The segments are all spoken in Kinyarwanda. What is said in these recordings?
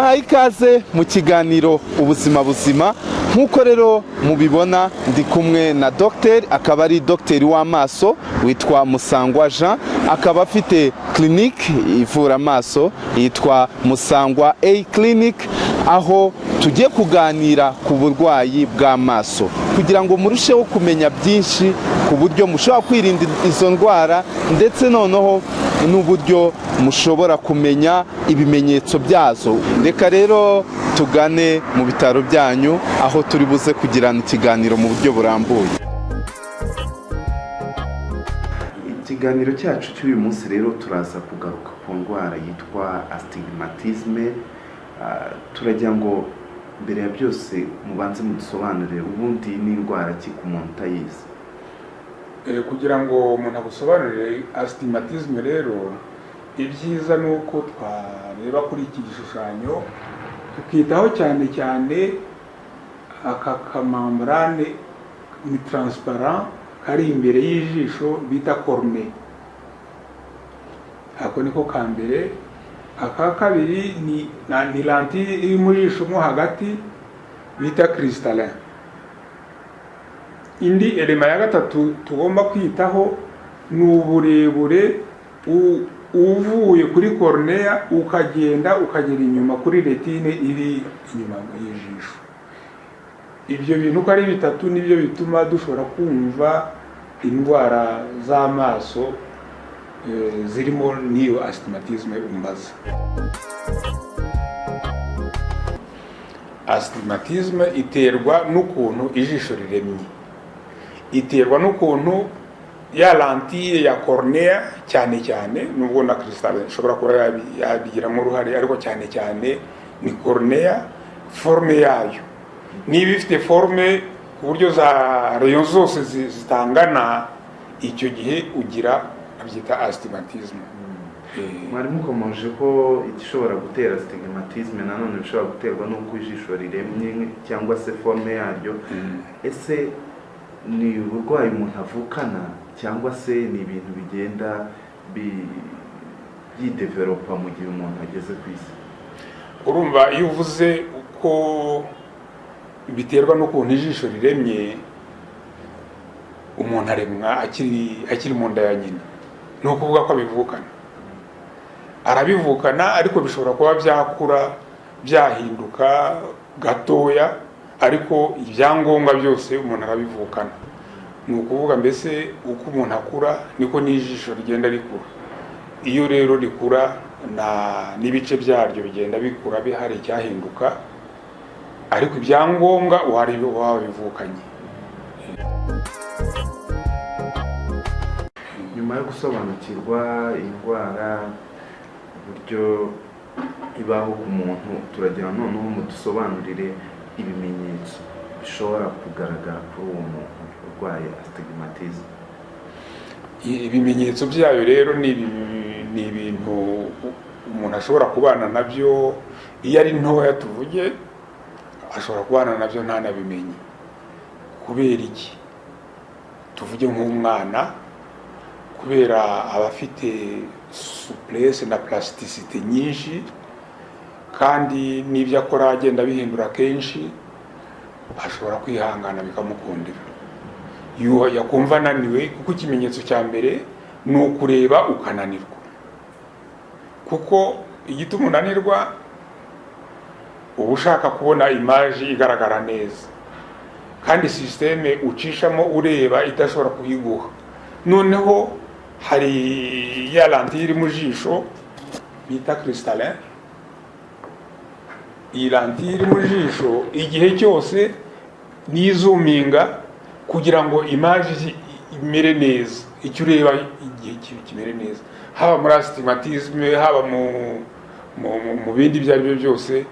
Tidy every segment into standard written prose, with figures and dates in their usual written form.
Mbahaye ikaze mu kiganiro Ubuzima Buzima. Nk'uko rero mubibona, ndi kumwe na dogiteri, akaba ari dogiteri w'amaso witwa Musangwa Jean, akaba afite clinique ivura amaso yitwa Musangwa Eye Clinic, aho tugiye kuganira ku burwayi bw'amaso kugira ngo murusheho kumenya byinshi ku buryo mushobora kwirinda izo ndwara, ndetse noneho n'uburyo mushobora kumenya ibimenyetso byazo. Reka rero tugane mu bitaro byanyu, aho turi buze kugirana ikiganiro mu buryo burambuye. Ikiganiro cyacu cy'uyu munsi rero turaza kugaruka ku ndwara yitwa astigmatisme. Turagira ngo mbere ya byose mubanze mudusobanurire ubundi ni indwara ki ku muntu utayizi. Kugira ngo umuntu agusobanurire astigmatisme rero, ibyiza ni uko twareba kuri iki gishushanyo, tukitaho cyane cyane aka kamembrane ni transparent kari imbere y'ijisho bita cornée. Ako niko ka mbere. Aka kabiri ni lentille iri mu jisho mo hagati bita cristallin. Indi élément ya gatatu tugomba kwitaho ni uburebure uvuye kuri cornea ukagenda ukagera inyuma kuri rétine iri inyuma y'ijisho. Ibyo bintu uko ari bitatu nibyo bituma dushobora kumva indwara z'amaso, zirimo n'iyo astigmatisme umbaza. Astigmatisme iterwa n'ukuntu ijisho riremye, iterwa n'ukuntu ya lentille ya cornea cyane cyane, nubwo na cristallin ishobora kuba yabigiramo uruhare, ariko cyane cyane ni cornea, forme yayo. Niba ifite forme ku buryo za rayon zose zitangana, icyo gihe ugira abyita astigmatisme. Mwari mukomeje ko igishobora gutera astigmatisme nanone bishobora guterwa n'uko ijisho riremye cyangwa se forme yaryo. Ese ni uburwayi umuntu avukana cyangwa se ni ibintu bigenda byidevelopa mu gihe umuntu ageze ku isi? Urumva, iyo uvuze uko biterwa n'ukuntu ijisho riremye, umuntu aremwa akiri mu nda ya nyina, ni ukuvuga ko abivukana, arabivukana, ariko bishobora kuba byakura byahinduka gatoya, ariko ibyangombwa byose umuntu arabivukana. Ni ukuvuga mbese uko umuntu akura niko n'ijisho rigenda rikura. Iyo rero rikura na n'ibice byaryo bigenda bikura, bihari icyahinduka, ariko ibyangombwa wari wabivukanye. Nyuma yo gusobanukirwa indwara, uburyo ibaho ku muntu, turagira noneho mudusobanurire ibimenyetso bishobora kugaragara kuri uwo muntu urwaye astigmatisme. Ibimenyetso byayo rero ni ibintu umuntu ashobora kubana nabyo. Iyo ari ntoya tuvuge, ashobora kubana nabyo ntanabimenye. Kubera iki? Tuvuge nk'umwana, kubera aba afite souplesse na plasticité nyinshi, kandi n'ibyo akora agenda abihindura kenshi, ashobora kwihangana bikamukundira. Yakumva ananiwe, kuko ikimenyetso cya mbere ni ukureba ukananirwa, kuko igituma unanirwa uba ushaka kubona image igaragara neza, kandi système ucishamo ureba idashobora kuyiguha. Noneho hari ya lentille iri mu jisho bita cristallin. Iyi lentille iri mu jisho igihe cyose nizuminga kugira ngo image imere neza, icyo ureba igihe kimere neza, haba muri astigmatisme, haba mu bindi ibyo ari byo byose.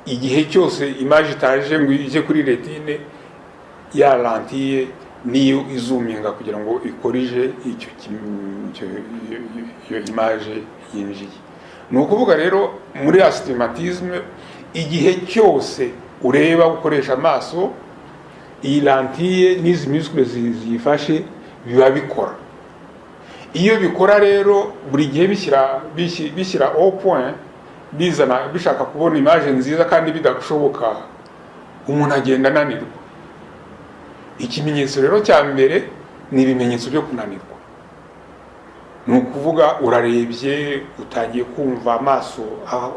Igihe cyose image itaje ngo ijye kuri rétine, ya lentille niyo izuminga kugira ngo ikorije iyo image yinjiye. Ni ukuvuga rero muri astigmatisme, igihe cyose ureba ukoresha amaso, iyi lentille n'izi muscles ziyifashe biba bikora. Iyo bikora rero buri gihe bishyira au point. Bizana bishaka kubona image nziza kandi bidashoboka, umuntu agenda ananirwa. Ikimenyetso rero cya mbere ni ibimenyetso byo kunanirwa. Ni ukuvuga urarebye, utangiye kumva amaso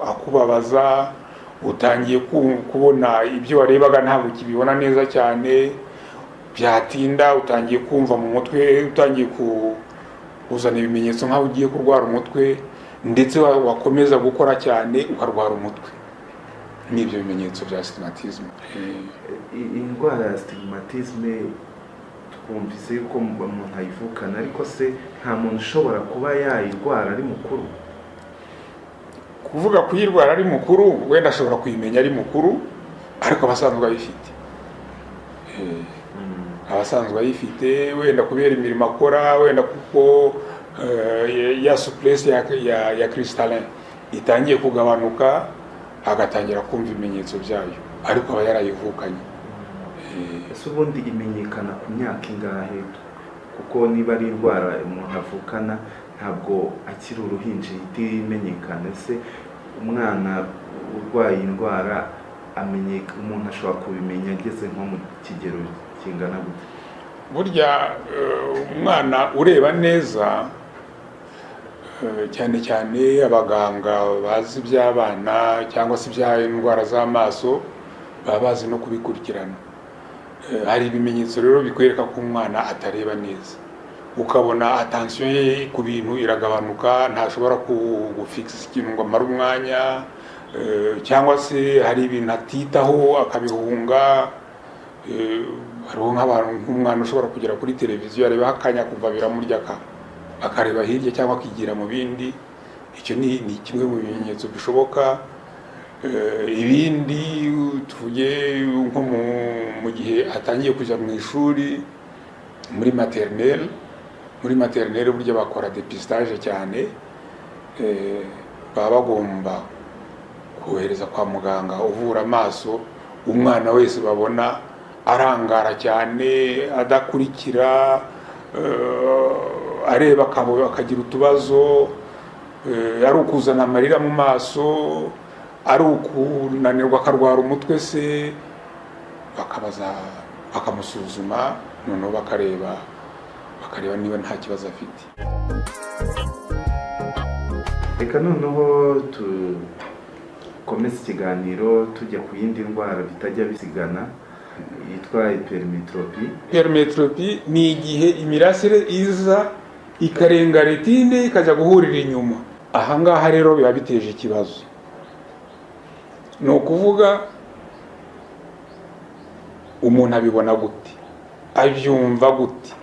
akubabaza, utangiye kubona ibyo warebaga ntabwo ukibibona neza cyane, byatinda utangiye kumva mu mutwe, utangiye kuzana ibimenyetso nk'aho ugiye kurwara umutwe, ndetse wakomeza gukora cyane ukarwara umutwe. Ni ibyo bimenyetso bya astigmatisme. Indwara ya astigmatisme twumvise yuko umuntu ayivukana, ariko se nta muntu ushobora kuba yayirwara ari mukuru? Kuvuga kuyirwara ari mukuru, wenda ashobora kuyimenya ari mukuru, ariko abasanzwe ayifite, abasanzwe ayifite wenda kubera imirimo akora, wenda kuko ya souplesse ya cristallin itangiye kugabanuka, agatangira kumva ibimenyetso byayo, ariko aba yarayivukanye. Ese ubundi imenyekana ku myaka ingahe? Kuko niba ari indwara umuntu avukana, ntabwo akiri uruhinja ihita imenyekana. Ese umwana urwaye indwara umuntu ashobora kubimenya ageze nko mu kigero kingana gute? Burya umwana ureba neza, cyane cyane abaganga bazi iby'abana cyangwa se iby'indwara z'amaso baba bazi no kubikurikirana. Hari ibimenyetso rero bikwereka ko umwana atareba neza, ukabona attention ye ku bintu iragabanuka, ntashobora gufixa ikintu ngo amare umwanya, cyangwa se hari ibintu atitaho akabihunga. Hariho nk'abantu, nk'umwana ushobora kugera kuri televiziyo areba akanya akumva biramurya, akareba hirya cyangwa akigira mu bindi. Icyo ni kimwe mu bimenyetso bishoboka. Ibindi tuvuge nko mu gihe atangiye kujya mu ishuri muri maternelle. Muri maternelle burya bakora dépistage cyane, baba bagomba kohereza kwa muganga uvura amaso umwana wese babona arangara cyane, adakurikira, areba akagira utubazo, ari ukuzana amarira mu maso, ari ukunanirwa akarwara umutwe se, bakabaza, bakamusuzuma, noneho bakareba niba nta kibazo afite. Reka noneho dukomeze ikiganiro tujya ku yindi ndwara bitajya bisigana yitwa hypermétropie. Hypermétropie ni igihe imirasire iza ikarenga rétine ikajya guhurira inyuma. Ahangaha rero biba biteje ikibazo. Ni ukuvuga umuntu abibona gute, abyumva gute?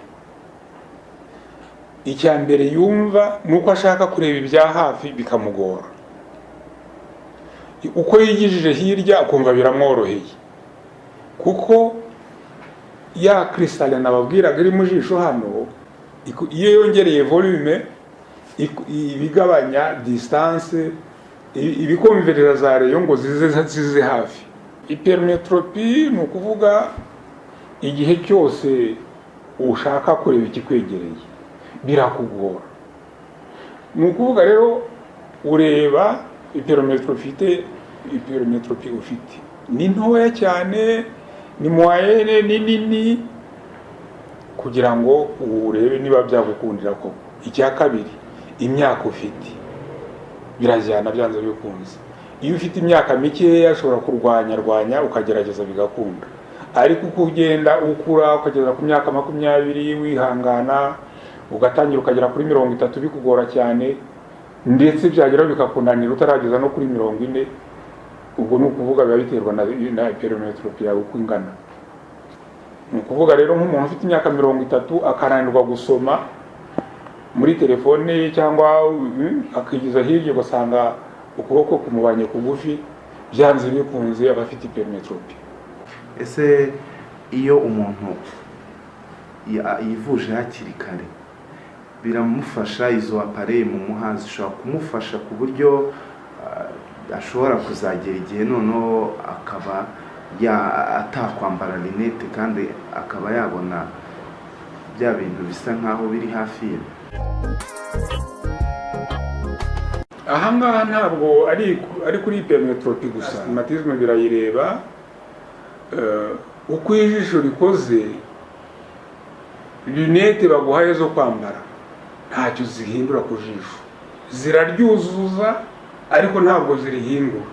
Icya mbere yumva ni uko ashaka kureba ibya hafi bikamugora, uko yigijije hirya akumva biramworoheye, kuko ya cristallin nababwiraga iri mu jisho hano, iyo yongereye volume ibigabanya distance, ibikonverera za rayons ngo zize hafi. Hypermétropie ni ukuvuga igihe cyose ushaka kureba ikikwegereye birakugora. Ni ukuvuga rero ureba hypermétropie ufite ni ntoya cyane, ni moyenne, ni nini, kugira ngo urebe niba byagukundira koko. Icya kabiri, imyaka ufite birajyana byanze bikunze. Iyo ufite imyaka mikeya ushobora kurwanya rwanya ukagerageza bigakunda, ariko uko ugenda ukura ukageza ku myaka 20 wihangana, ugatangira ukagera kuri 30 bikugora cyane, ndetse byageraho bikakunanira utarageza no kuri 40. Ubwo ni ukuvuga biba biterwa na hypermétropie yawe uko ingana. Ni ukuvuga rero nk'umuntu ufite imyaka 30 akananirwa gusoma muri telefone ye cyangwa akigiza hirya ugasanga ukuboko kumubanye kugufi, byanze bikunze aba afite hypermétropie. Ese iyo umuntu yivuje hakiri kare biramufasha? Izo appareil mu muhanzi zishobora kumufasha ku buryo ashobora kuzagera igihe noneho akaba atakwambara lunettes kandi akaba yabona bya bintu bisa nkaho biri hafi ye? Ahangaha ntabwo ari kuri hypermétropie gusa, astigmatisme birayireba. Uko ijisho rikoze, lunettes baguhaye zo kwambara ntacyo zihindura ku jisho, ziraryuzuza ariko ntabwo zirihindura.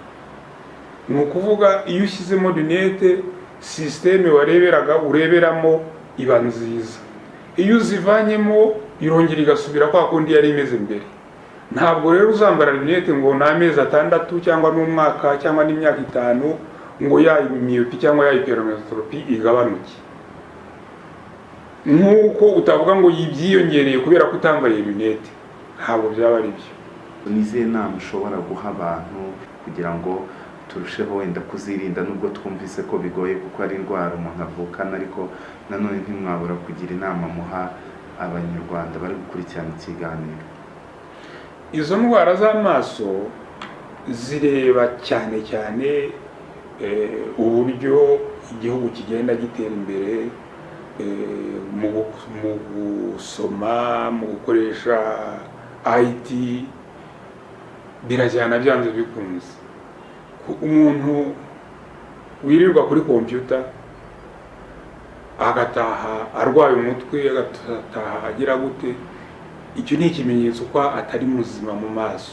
Ni ukuvuga, iyo ushyizemo lunettes, système wareberaga ureberamo iba nziza. Iyo uzivanyemo, irongera igasubira kwa kundi yari imeze mbere. Ntabwo rero uzambara lunettes ngo ni amezi 6 cyangwa n'umwaka cyangwa n'imyaka 5 ngo ya myopie cyangwa ya hypermétropie igabanuke, nk'uko utavuga ngo byiyongereye kubera ko utambaye lunettes. Ntabwo byaba ari byo. Ni izihe nama ushobora guha abantu kugira ngo turusheho wenda kuzirinda, nubwo twumvise ko bigoye kuko ari indwara umuntu avukana, ariko nanone ntimwabura kugira inama muha Abanyarwanda bari gukurikirana ikiganiro? Izo ndwara z'amaso zireba cyane cyane uburyo igihugu kigenda gitera imbere mu gusoma, mu gukoresha IT. Birajyana byanze bikunze. Umuntu wirirwa kuri kompiyuta agataha arwaye umutwe, agataha agira gute, icyo ni ikimenyetso ko atari muzima mu maso.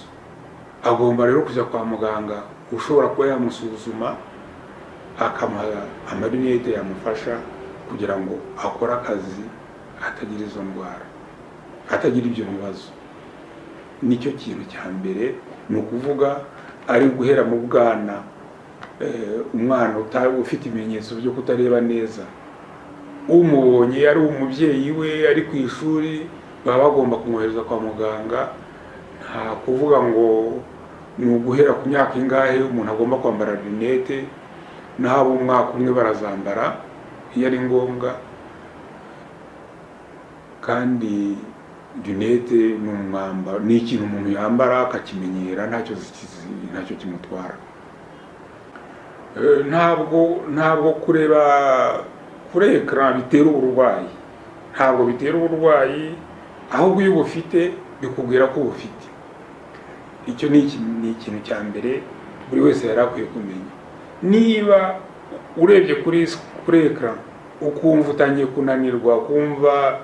Agomba rero kujya kwa muganga ushobora kuba yamusuzuma, akamuha amalunettes yamufasha kugira ngo akore akazi atagira izo ndwara, atagira ibyo bibazo. Nicyo kintu cya mbere. Ni ukuvuga, ari guhera mu bwana, umwana ufite ibimenyetso byo kutareba neza, umubonye, ari umubyeyi we, ari ku ishuri, baba bagomba kumwohereza kwa muganga. Nta kuvuga ngo ni uguhera ku myaka ingahe umuntu agomba kwambara lunettes. N'abo umwaka umwe barazambara iyo ari ngombwa. Kandi lunettes ni umwambaro, ni ikintu umuntu yambara akakimenyera, ntacyo kimutwara. Ntabwo kureba kuri écran bitera uburwayi, ntabwo bitera uburwayi. Ahubwo iyo ubufite, bikubwira ko ubufite. Icyo ni ikintu cya mbere buri wese yari akwiye kumenya. Niba urebye kuri écran ukumva utangiye kunanirwa, ukumva,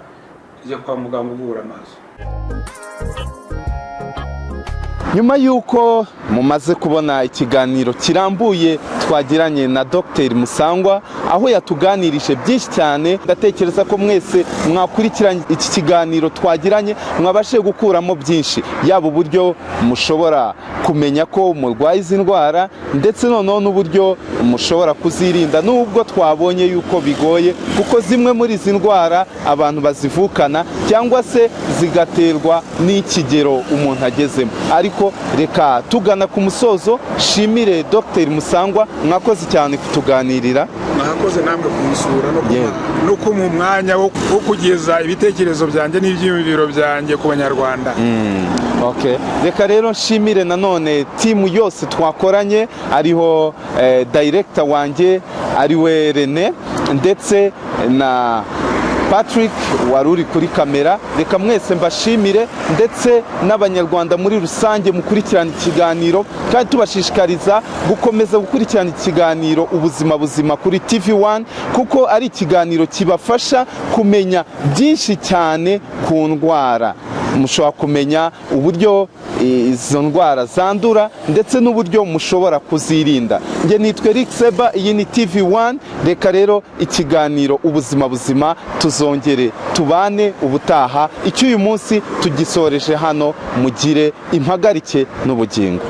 jya kwa muganga uvura amaso. Nyuma y'uko mumaze kubona ikiganiro kirambuye twagiranye na Dr Musangwa, aho yatuganirije byinshi cyane, ndatekereza ko mwese mwakurikiranye iki kiganiro twagiranye, mwabashe gukuramo byinshi, yaba uburyo mushobora kumenya ko murwaye izi ndwara, ndetse noneho n'uburyo mushobora kuzirinda, nubwo twabonye yuko bigoye, kuko zimwe muri izi ndwara abantu bazivukana cyangwa se zigaterwa n'ikigero umuntu agezemo. Ariko reka tugana ku musozo, shimire Dr Musangwa, mwakoze cyane kutuganirira. Mwakoze namwe kumusura no kumpa umwanya wo kugeza ibitekerezo byanjye n'ibyiyumviro byanjye ku Banyarwanda. Okay. Reka rero nshimire nanone timu yose twakoranye, ariho director wanjye ariwe Rene, ndetse na Patrick wari uri kuri kamera. Reka mwese mbashimire, ndetse n'Abanyarwanda muri rusange mukurikirana ikiganiro, kandi tubashishikariza gukomeza gukurikirana ikiganiro Ubuzima Buzima kuri TV1, kuko ari ikiganiro kibafasha kumenya byinshi cyane ku ndwara. Mushobora kumenya uburyo izo ndwara zandura, ndetse n'uburyo mushobora kuzirinda. Njye nitwa Eric Seba, iyi ni TV1. Reka rero ikiganiro Ubuzima Buzima tuzongere tubane ubutaha. Icyo uyu munsi tugisoreje hano. Mugire impagarike n'ubugingo.